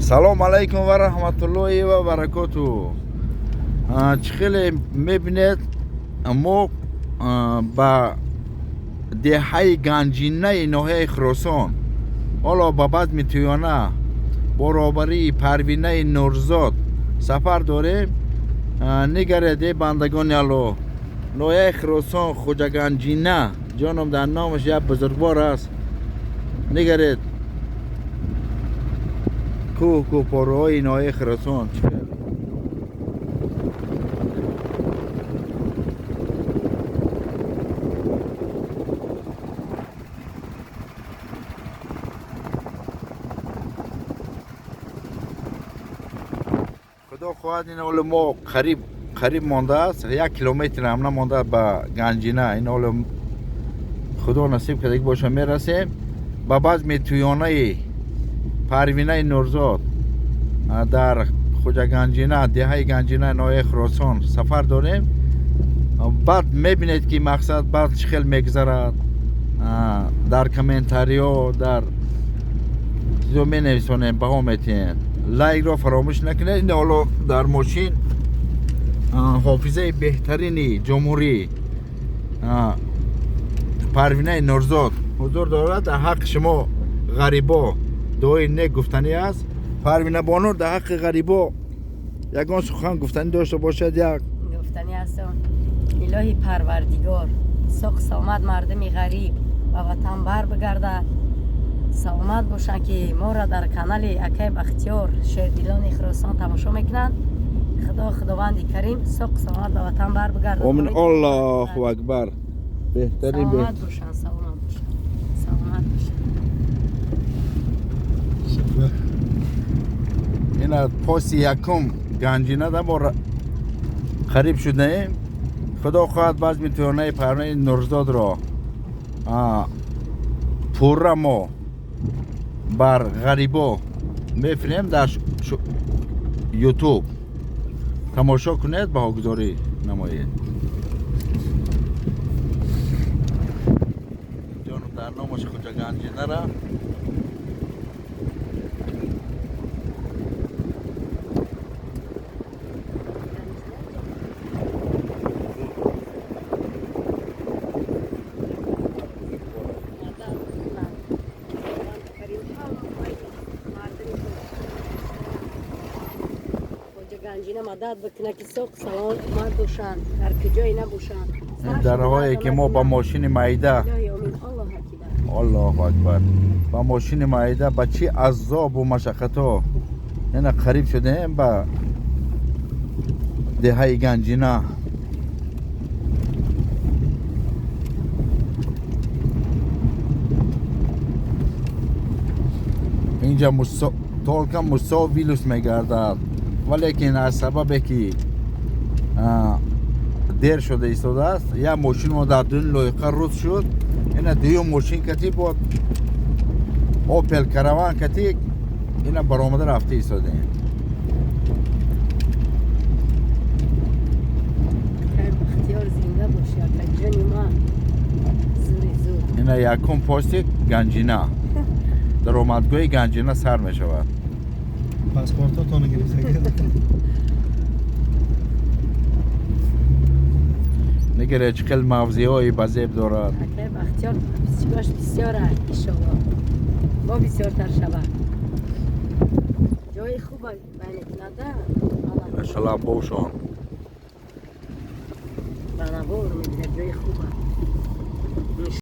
Салом алайкум ва раҳматуллоҳи ва баракоту. Чӣ хеле мебинед, мо ба деҳаи Ганҷинаи ноҳияи Хуросон, ҳоло ба базми Тӯёна бо роҳбарии Парвинаи Нурзод сафар дорем. Нигаред, эй бандагони Аллоҳ, ноҳияи Хуросон, Хуҷаганҷина, ҷоном дар номаш як бузургвор аст. Нигаред кӯҳ, кӯҳпораҳои ноҳияи Хуросон. Худо хоҳад, ин ҳоло мо қариб мондааст, 1 километр ҳам намонда ба Ганҷина. Ин ҳоло Худо насиб карда боша, мерасем ба базми Тӯёнаи Парвинаи Нурзод дар Хуҷаганҷина, деҳаи Ганҷина, ноҳияи Хуросон сафар дорем. Баъд мебинед, ки мақсад баъд чӣ хел мегузарад. Дар комментариҳо, дар чизо менависонем, баҳо метиҳем. Лайкро фаромӯш накунед. Ин ҳоло дар мошин ҳофизаи беҳтарини ҷумҳурӣ Парвинаи Нурзод ҳузур дорад. Дар ҳаққи шумо ғарибо дуои нек гуфтанӣ аст. Парвина бону, дар ҳаққи ғарибо ягон сухан гуфтанӣ дошта бошад? Як гуфтанӣ ҳастам: илоҳи Парвардигор, соқ саломат мардуми ғариб ба ватан бар бигардад, саломат бошанд, ки моро дар канали акай Бахтиёр Шердилони Хуросон тамошо мекунанд. Худо, Худованди Карим, соқ саломат ба ватан бар бигардад. Омин, Аллоҳу акбар. Беҳтарин. Саломат бошанд, саломат бошанд, саломат бошанд. Ина поси якум Ганҷина да мо қариб шудаем. Худо хоҳад, базми Тӯёнаи Парвинаи Нурзодро пурра мо бар ғарибо мефирем дар Ютуб. Тамошо кунед, баҳогузорӣ намоед. Ҷону дар номаш Хуҷа Ганҷинара. Ганҷина мадад бикунад, ки соқ саломат бошанд, дар куҷое набошанд. Ин дарҳое ки мо ба мошини майда, Аллоҳу акбар, ба мошини майда ба чӣ азобу машаққатҳо ина қариб шудаем ба деҳаи Ганҷина. Инҷа толка Мусо вилус мегардад, валекин аз сабабе ки дер шуда истодааст, як мошин мо дар дуни лоиқа руд шуд. Ина дуюм мошин кати бод Опел Караван кати ина баромада рафта истодем. Бахтиёр, зинда боши, акаҷони ман, зури зур. Ина якум пости Ганҷина, даромадгоҳи Ганҷина сар мешавад. Паспортотонро гирифта. Нигаре, чӣ хел мавзеъҳои базеб дорад. Акай Бахтиёр, бисёраш бисёр, иншолло бо бисёртар шавад. Ҷои хуба мекунада. Шалаббошон. Ба навор мегирад, ҷои хуба.